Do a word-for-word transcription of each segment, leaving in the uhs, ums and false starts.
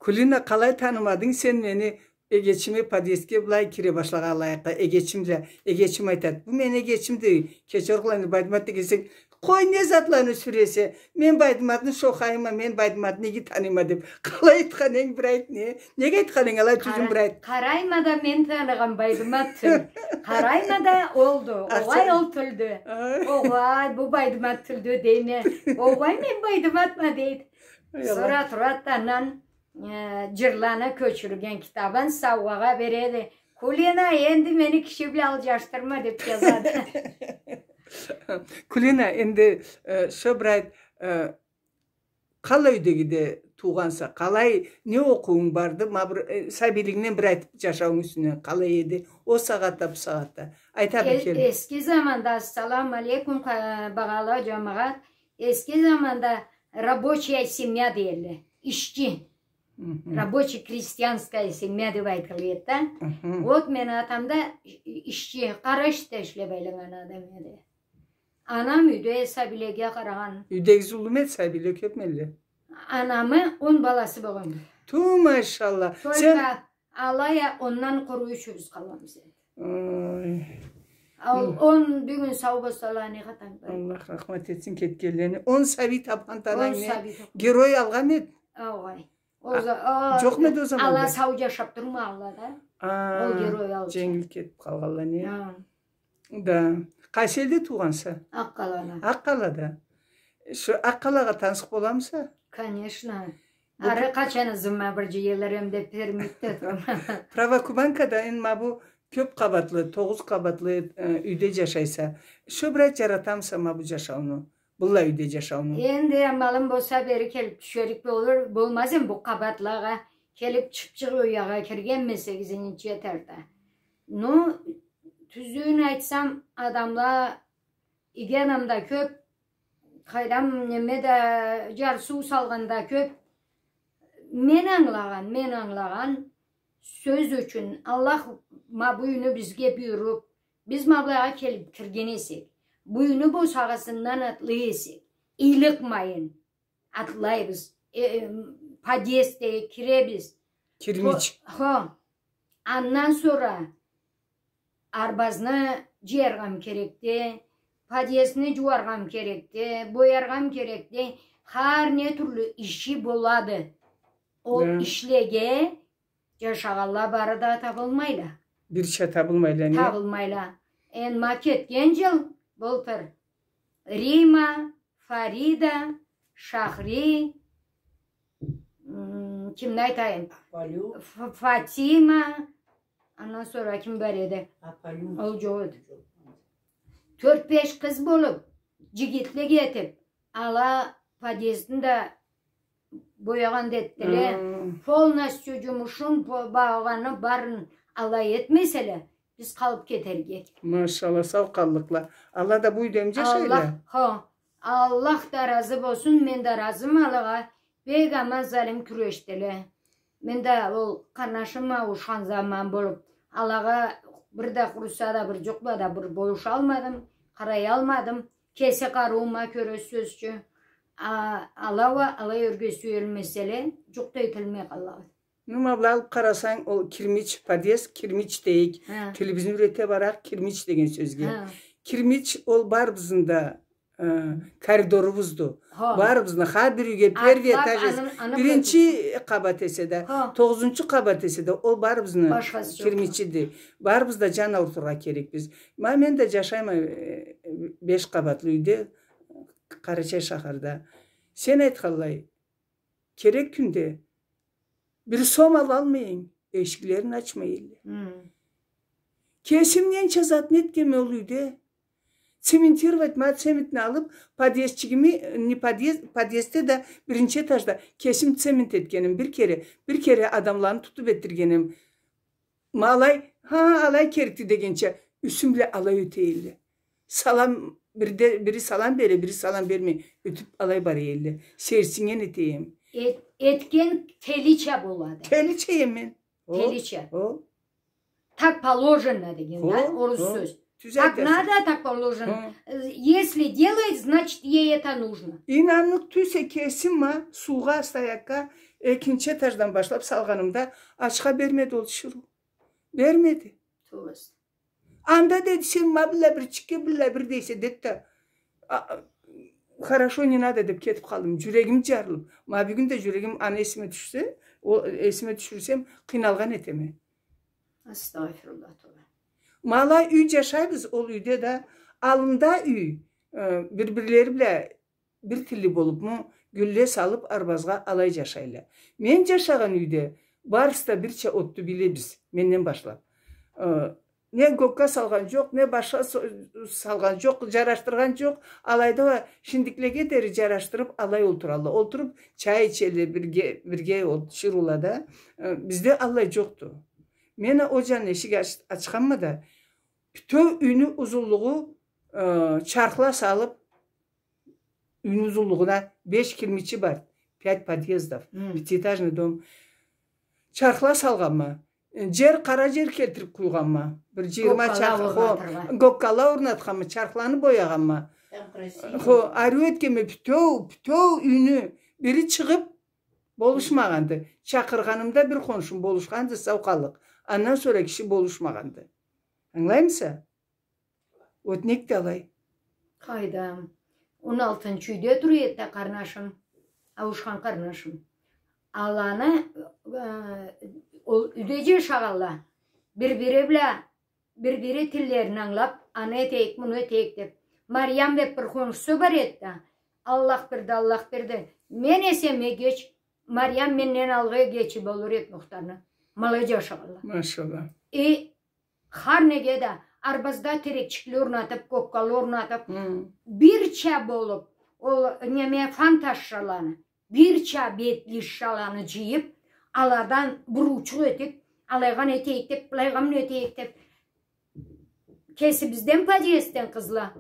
Кулина, къалай танымадынг сен мени? Эгечиме подъездге былай кире башлагъанлайыкъгъа, эгечим да, эгечим айтад: «Бу мени эгечимди, кече ургъула, Байдымат» дегенсенг, «Къой, не затланы сюресе? Мен Байдыматны шохайыма, мен Байдыматны иги таныйма» деп. Къалай айтхан эдинг, бир айт, не? Неге айтхан эдинг алай тюзюн, бир айт? Къарайма да, мен таныгъан Байдымат тюл. Къарайма да, олду. Огъай, ол тюлдю. Огъай, бу Байдымат тюлдю дейме. Огъай, мен Байдыматма дейд. Сора турад да, андан э, джырланы кёчюрген китабын саугъагъа береди. «Кулина, энди мени киши бла алджашдырма», — деп джазады. Кулина, энди, э, шо бир айт, э, къалай юйдегиде туугъанса, къалай, не окъуунг барды, ма бир, э, сабийлигингден бир айтып, джашауунг юсюнден къалай эди, ол сагъатда, бу сагъатда. Айта бир кел. Эски заманда, ассаламу алейкум, къа-, багъалы джамагъат, эски заманда рабочая семья дейдиле, ишчи. Мгм. Рабочий, крестьянская семья деп айтылады да. Мгм. Вот, мени атам да и-, ишчи, къара ишде ишлеп айланнган адам эди. Анам юйде сабийлеге къарагъан. Юйдегиз уллуму эди, сабийле кёпмю эдиле? Анамы он баласы болгъан. Ту, машалла. Только алай а ондан къуру ючюбюз къалгъанбыз эди. Ой. Ол он бюгюн сау болсала, не хатанг бар? Аллах рахмат этсин кетгенлерине. Он сабий тапхан ананг не? Герой алгъанмы эди? Огъай. Ол за-, а, джокъму эди ол заманда? Ала сау джашап турмагъанла да. А, ол герой алгъан. Дженгил кетип къалгъанла, не? Да. Къайсы элде туугъанса? Акъ-Къалада. Акъ-Къалада. Шо Акъ-Къалагъа тансыкъ боламыса? Конечно. Ары къачан ызыма бир джыйылыр эдим деп, Пермитде турама. Правокубанкада энди ма бу кёп къабатлы, тогъуз къабатлы, э, юйде джашайса. Шо бир айт, джаратамыса ма бу джашауну? Быллай юйде джашауну? Энди амалым болса, бери келип тюшерик болур, болмаз эдим бу къабатлагъа. Келип чыпчыкъ уягъа киргенме сегизинчи этажда. Ну, тюзюн айтсам, адамла, иги адам да кёп, къайдам, неме да, джарсыу салгъан да кёп. Мен ангылагъан, мен ангылагъан, сёз ючюн, Аллах ма бу юйню бизге буюруп, биз ма былайгъа келип кирген эсек, бу юйню босагъасындан атлай эсек, ыйлыкъмайын атлайбыз. Э, э, подъездге киребиз. Кирмич. Хо, хо. Андан сора арбазны джыяргъам керекди, подъездни джууаргъам керекди, бояргъам керекди. Хар не тюрлю иши болады. Ол ишлеге джашагъанла бары да табылмайла. Бирча табылмайла, не? Табылмайла. Энди ма кетген джыл, былтыр, Рима, Фарида, Шахри, м, кимни айтайым? Апалю. Ф-, Фатима, андан сора ким бар эди? Апалю. Ол джокъ эди. Тёрт-беш къыз болуп, джигитле кетип, ала подъездни да боягъан да этдиле. Полностью джумушун, бо-, багъаны барын алай этмеселе, биз къалып кетерик эдик. Машалла, сау къаллыкъла. Ала да бу юйдеми джашайла? Аллах, хо. Аллах да разы болсун, мен да разыма алагъа. Бек аман залим кюрешдиле. Мен да ол къарнашым ауушхан заман болуп, алагъа бир да къуруса да, бир джукъ бла да бир болушалмадым, къараялмадым. Кеси къарыума кёре сёз ючюн. А, ала уа алай ёрге сюелмеселе, джукъ да этилмей къаллыкъ эди. Ну, ма былай алып къарасанг, ол кирмич, подъезд, кирмич дейик. Ха. Тилибизни юйрете барайыкъ кирмич деген сёзге. Ха. Кирмич ол барыбызны да, э, коридорубузду. Хо. Барыбызны, хар бир юйге, первый этаж эсе, биринчи къабат эсе да, хо, тогъузунчу къабат эсе да, ол барыбызны кирмичиди. Барыбыз да джан аурутургъа керекбиз. Ма мен да джашайма, э, беш къабатлы юйде, Къарачай шахарда. Сен айтханлай, керек кюнде бир сом алалмайын, эшиклерин ачмай элле. Хм. Кесим ненча затны этгенме ол юйде. Цементировать, ма цементни алып, подъездчигими, не подъезд, подъездде да, биринчи этажда кесим цемент этгеним бир кере, бир кере адамланы тутуп этдиргеним. Ма алай, ха, алай керекди дегенча, юсюм бла алай ёте элле. Салам, бирде, бири салам бере, бири салам бермей, ётюп алай бара элле. Сейирсиннген этеме. Эт-, этген телича болады. Телича эм мен. О, телича. О. Так положено деген да, орус сёз. Тюз айтаса. Так надо, так положено. Хы. Э, если делает, значит, ей это нужно. Ийнанныкъ тюлсе, кесим ма, суугъа, стоякга, Экинчи этаждан башлап салгъанымда ачха бермеди ол тиширыу. Бермеди. Тюз. Анда деди, сен ма бла бирчикге бла бир дейсе, деди да, а, а, хорошо, не надо деп кетип къалдым. Джюрегим джарылып. Ма бюгюн да джюрегим, аны эсиме тюшсе, ол эсиме тюшюрсем, къыйналгъан этеме. Астагъфируллах, тоба. Ма алай юй джашайбыз, ол юйде да, аллында юй, э, бир-бирлери бла бир тилли болупму, гюлле салып, арбазгъа алай джашайла. Мен джашагъан юйде барысы да бирча отду билебиз, менден башлап. Э, не гокка салгъан джокъ, не башха со-, салгъан джокъ, джарашдыргъан джокъ. Алайда уа шиндиклеге дери джарашдырып, алай олтуралла. Олтуруп, чай ичелле бирге, бирге ол тиширыула да. Э, бизде аллай джокъду. Мен а ол джанына эшик ач-, ачханма да, бютеу юйню узунлугъу, э, чархла салып, юйню узунлугъуна беш кирмичи бар, пять подъездов, пятиэтажный дом. Чархла салгъанма. Джер, къара джер келтирип къуйгъанма. Бир джыйырма чарх-, хо, гоккала орнатханма, чархланы боягъанма. Хо, ариу этгенме, бютеу, бютеу юйню бири чыгъып болушмагъанды. Чакъыргъанымда бир хоншум болушханды, сау къаллыкъ. Андан сора киши болушмагъанды. Ангылаймыса? Вот нек да алай. Къайдам. Он алтынчы юйде тура эди да къарнашым. Ауушхан къарнашым. Аланы, э, ол юйде джашагъанла. Бир-бири бла, бир-бири тиллерин ангылап, аны этейик, муну этейик деп. Мариям деп бир хоншусу бар эди да. Аллах берди, Аллах берди. Мен эсем эгеч, Мариям менден алгъа эгечи болур эди Мухтарны. Ма алай джашагъанла. Машаллах. Э, Хар неге да арбазда терекчикле орнатып, гоккала орнатып, бирча болуп, ол неме фантазшаланы, бирча бетлишаланы джыйып, аладан буручукъ этип, алайгъа не этейик деп, былайгъа не этейик деп, кесибизден подъездден къызла,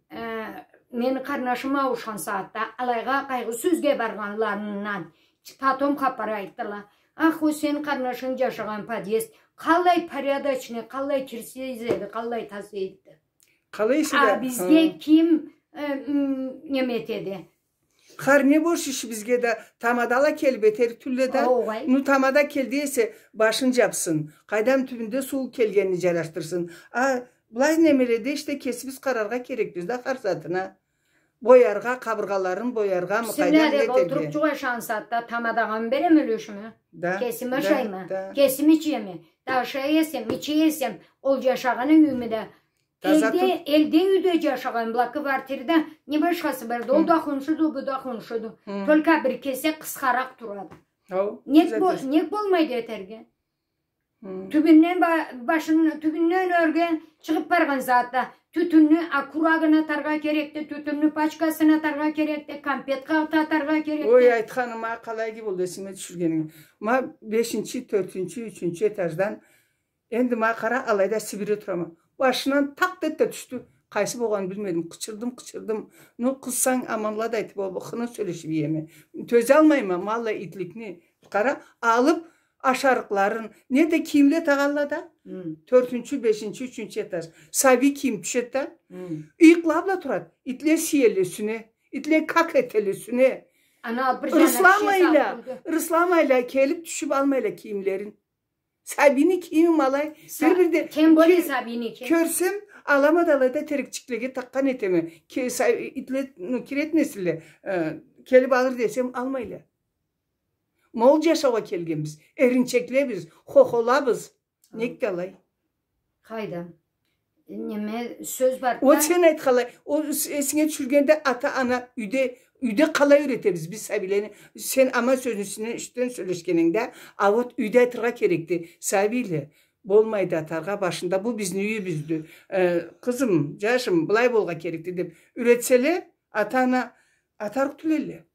э, мени къарнашым ауушхан сагъатда алайгъа къайгъы сёзге баргъанларындан потом хапар айтдыла. Ах, ол сени къарнашынг джашагъан подъезд къаллай порядочный, къаллай кирсиз эди, къаллай таза эди. Къалай эсе да, а бизге ким, э, м, неме этеди? Хар не бош иш бизге да, тамадала келип этерик тюлле да. Огъай. Ну, тамада келди эсе, башын джапсын. Къайдам, тюбюнде суу келгенин джарашдырсын. А былай немеледе ишде кесибиз къараргъа керекбиз да хар затына. Бояргъа, къабыргъаларын бояргъамы, къайдам, не этерге. Сен не деп, олтуруп джууашагъан сагъатда тамадагъа береме юлюшюмю? Да. Кесим ашайма, кесим ичеме. Да ашай эсем, иче эсем, ол джашагъан юйюмю да. Элде, элде юйде джашагъан бла квартирада не башхасы барды? Ол да хоншуду, бу да хоншуду. Только бир кесек къысхаракъ турады. Нек бо-, нек болмайды этерге? Тюбюнден ба-, башын тюбюнден ёрге чыгъып баргъан сагъатда тютюнню аккуратно атаргъа керекди, тютюнню пачкасын атаргъа керекди, кампет къагъытны атаргъа керекди. Ой, айтханыма, къалай иги болду эсиме тюшюргенинг. Ма бешинчи, тёртюнчю, ючюнчю этаждан энди ма къара, алайда сибире турама. Башындан такъ этди да тюшдю. Къайсы болгъанын билмедим. Къычырдым, къычырдым. Ну, къызсанг, аманла да айтып, ол хыны сёлешип иеме. Тёзалмайма, ма аллай итликни. Къара, алып, ашарыкъларын, не да кийимле тагъалла да. Тёртюнчю, бешинчи, ючюнчю этаж. Сабий кийим тюшед да. Ыйыкъла бла турад. Итле сиелле юсюне. Итле как этелле юсюне. Ырысламайла, ырысламайла, келип тюшюп алмайла кийимлерин. Сабийни кийими ма алай. Бир-бирде тем более сабийники. Кёрсем, алама да алайда терекчиклеге такъгъан этеме. Ке-, са-, итле, ну, кирет несилле, э, келип алыр десем, алмайла. Ма ол джашаугъа келгенбиз, эринчеклебиз, хохолабыз. Нек да алай? Къайдам. Неме, сёз барды да. Ол сен айтханлай, ол с-, эсинге тюшюргенде ата-ана юйде, юйде къалай юретебиз биз сабийлени? Сен аман сёзню юсюнден, юсюнден сёлешгенингде, а вот юйде айтыргъа керекди. Сабийле, болмайды атаргъа башында, бу бизни юйюбюздю. Э, къызым, джашым, былай болургъа керекди деп юретселе, ата-ана атарыкъ тюлелле.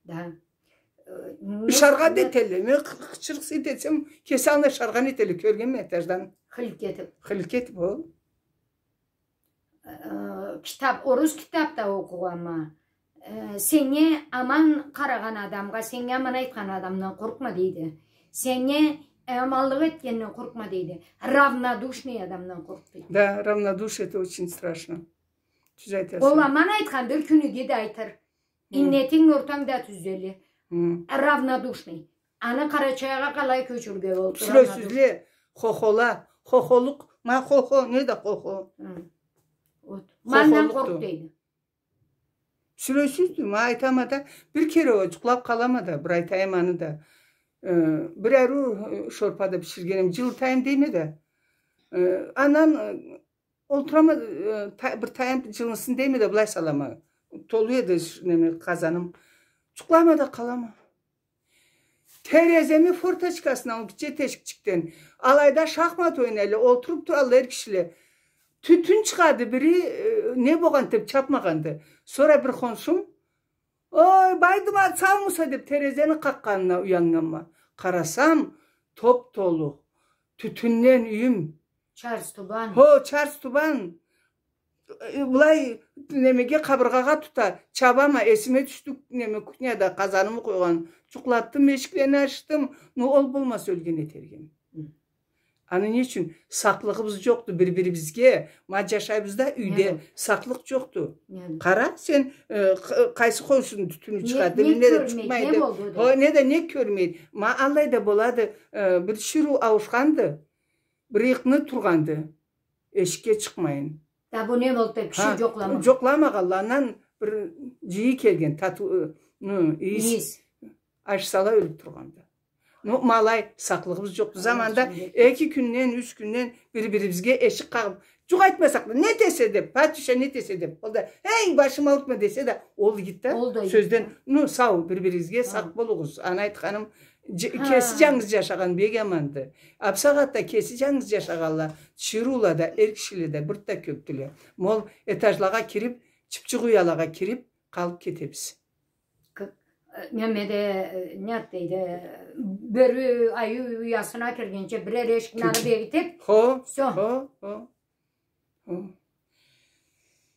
Да. Э, ышаргъа да этелле. Мен къы-, къычырыкъ этсем, кеси аллына ышаргъан этелле. Кёргенме этаждан. Хыликетип. Хыликетип ол. Э, китап, орус китапда окъугъанма. Э, сеннге аман къарагъан адамгъа, сеннге аман айтхан адамдан къоркъма, дейди. Сеннге, э, аманлыкъ этгенден къоркъма, дейди. Равнодушный адамдан къоркъ, дейди. Да, равнодушие — это очень страшно. Тюз айтаса. Ол аман айтхан, бир кюн иги да айтыр. Иннетинг, ортанг да тюзелле. Хы. Равнодушный. Аны Къарачайгъа къалай кёчюрюрге болду? Сюресизле, хохола, хохолукъ, ма хохо, не да хохо? Хы. Вот. Малдан къоркъ дейди. Сюресиздю, ма айтама да, бир кере ол джукълаб къалама да, бир айтайым аны да. Э, бир ариу, э, шорпа да биширгенме, джылытайым дейме да. Э, андан, э, олтурама, э, та-, бир тайым джылынсын дейме да, былай салама. Толу эди ш-, неме, къазаным. Джукълама да къалама. Тереземи форточкасына, ол гитче тешикчикден. Алайда шахмат ойнайла, олтуруб туралла эр кишиле. Тютюн чыгъады, бири, э, не болгъанды деб чабмагъанды. Сора бир хоншум, «Ой, Байдымат, саумуса?» деб, терезени къакъгъанына уяннганма. Къарасам, топ-толу тютюнден юйюм. Чарс тубан. Хо, чарс тубан. Э, былай, немеге, къабыргъагъа тута, чабама, эсиме тюшдю, неме, кухняда къазанымы къойгъан. Джукълатдым, эшиклени ачдым. Ну, ол болмаса, ёлген этерик эдим. Хы. Аны не ючюн? Сакълыгъыбыз джокъду бир-бирибизге. Ма джашайбыз да, юйде сакълыкъ джокъду. Къара, сен, э, къ-, къайсы хоншуну тютюню чыгъады, не да чыкъмайды. Хо, не да не кёрмейди. Ма аллай да болады, э, бир тиширыу ауушханды. Бир ыйыкъны тургъанды. Эшикге чыкъмайын. Да бу не болду деб, киши джокъламагъан. Джокъламагъанла, андан бир джийи келген, татыу, э, ну, ийис. Ийис. Ачысала ёлюб тургъанды. Ну, ма алай сакълыгъыбыз джокъду. Заманда эки кюнден, юч кюнден бир-бирибизге эшик къагъыб, джукъ айтмасакъ да, не этесе деб, Патюша, не этесе деб. Ол да, «Эй, башым аурутма» десе да, ол игиди да, сёзден, ну, сау, бир-биригизге сакъ болугъуз. Аны айтханым, кеси джангыз джашагъан бек аманды. А бусагъатда кеси джангыз джашагъанла, тиширыула да, эр кишиле да бир да кёбдюле. Ма ол этажлагъа кириб, чыпчыкъ уялагъа кириб, къалыб кетебиз. К-, э, неме да, э, не дейди, э, бёрю аю уясына киргинчи бирер эшикни бегитиб, хо, всё. Хо, хо, хо.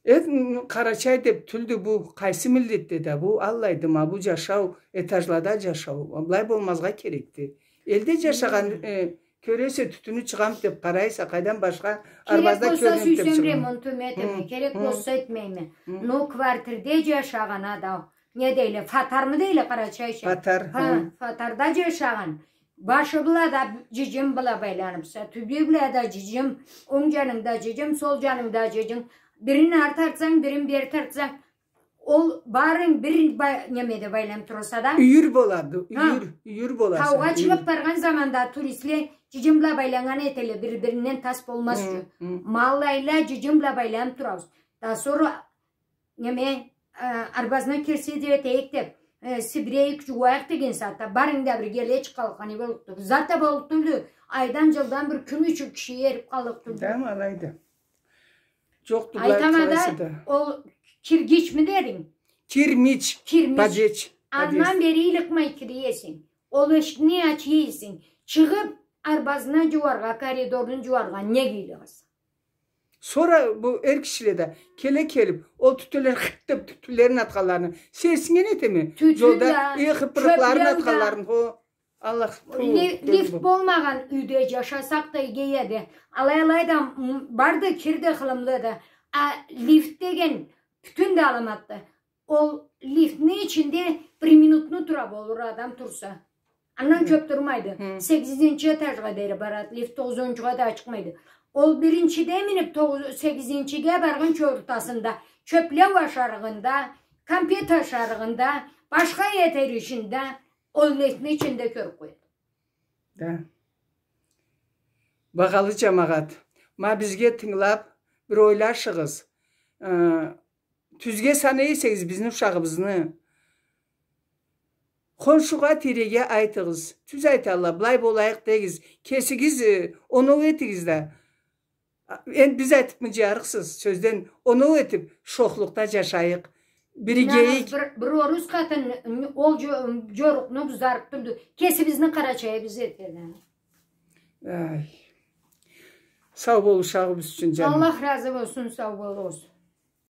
Эт, м, Къарачай деб тюлдю бу, къайсы миллетде да бу аллайды, ма бу джашау, этажлада джашау, былай болмазгъа керекди. Элде джашагъан, э, кёресе, тютюню чыгъамы деб къарайса, къайдан башха арбазда кёрмейме деб чыгъамы. Керек болса, сюйсем, ремонт этеме, керек болса, этмейме. Но квартирде джашагъан адам, не дейле, фатармы дейле къарачайча? Фатар, хы. Фатарда джашагъан. Башы бла да джиджим бла байланыбса, тюбю бла да джиджим, онг джанынгда джиджим, сол джанынгда джиджим. Бирин ары тартсанг, бирин бери тартсанг, ол барын бир ба-, немеде байланыб тураса да. Юйюр болады, юйюр, юйюр болады. Таугъа чыгъыб баргъан заманда туристле джиджим бла байланнган этеле, бир-биринден тас болмаз ючюн. Ма алайла джиджим бла байланыб турабыз. Да сора неме, э, арбазына кирсе да этейик деб, э, сибирейик, джууайыкъ деген сагъатда, барынг да биргелей чыкъгъанлыкъгъа не боллукъду? Зат да боллукъ тюлдю. Айдан, джылдан бир кюн ючюн киши эрип къаллыкъ тюлдю. Да, ма алайды. Джокъду былай къалайса да. Ол киргичми дединг? Кирмич. Кирмич. Подъезд. Андан бери ыйлыкъмай кире эсенг. Ол эшикни ача эсенг. Чыгъып, арбазына джууаргъа, коридорну джууаргъа не къыйынлыгъы? Сора бу эр кишиле да келе келип, ол тютюнле хырт деп тютюнлерин атханларына сейирсиннген этеме. Тютюн да, джолда хыппырыкъларын атханларын, хо. Аллах, лифт болмагъан юйде джашасакъ да иги эди. Алай-алай да, м, барды, кир да, хылымлы да. А лифт деген бютюн да аламатды. Ол лифтни ичинде бир минутну тура болур адам турса. Андан кёп турмайды. Сегизинчи этажгъа дери барады. Лифт тогъузунчугъа да чыкъмайды. Ол биринчиде минип, тогъуз-, сегизинчиге баргъынчы ортасында чёплеу ашарыгъында, кампет ашарыгъында, башха этер ишинде, ол лифтни ичинде кёрюп къояды. Да. Багъалы джамагъат, ма бизге тынгылап, бир ойлашыгъыз. Э, тюзге санай эсегиз бизни ушагъыбызны, хоншугъа, тийреге айтыгъыз. Тюз айталла, былай болайыкъ дегиз. Кесигиз, э, оноу этигиз да. Энди биз айтып мынджарыкъсыз, сёзден оноу этип, шохлукъда джашайыкъ. Биригейик. Бир, бир орус къатын ол джо-, джорукъну бузарыкъ тюлдю. Кесибизни къарачайыбыз этеди. Ай. Сау бол ушагъыбыз ючюн, джаным. Аллах разы болсун, сау болугъуз.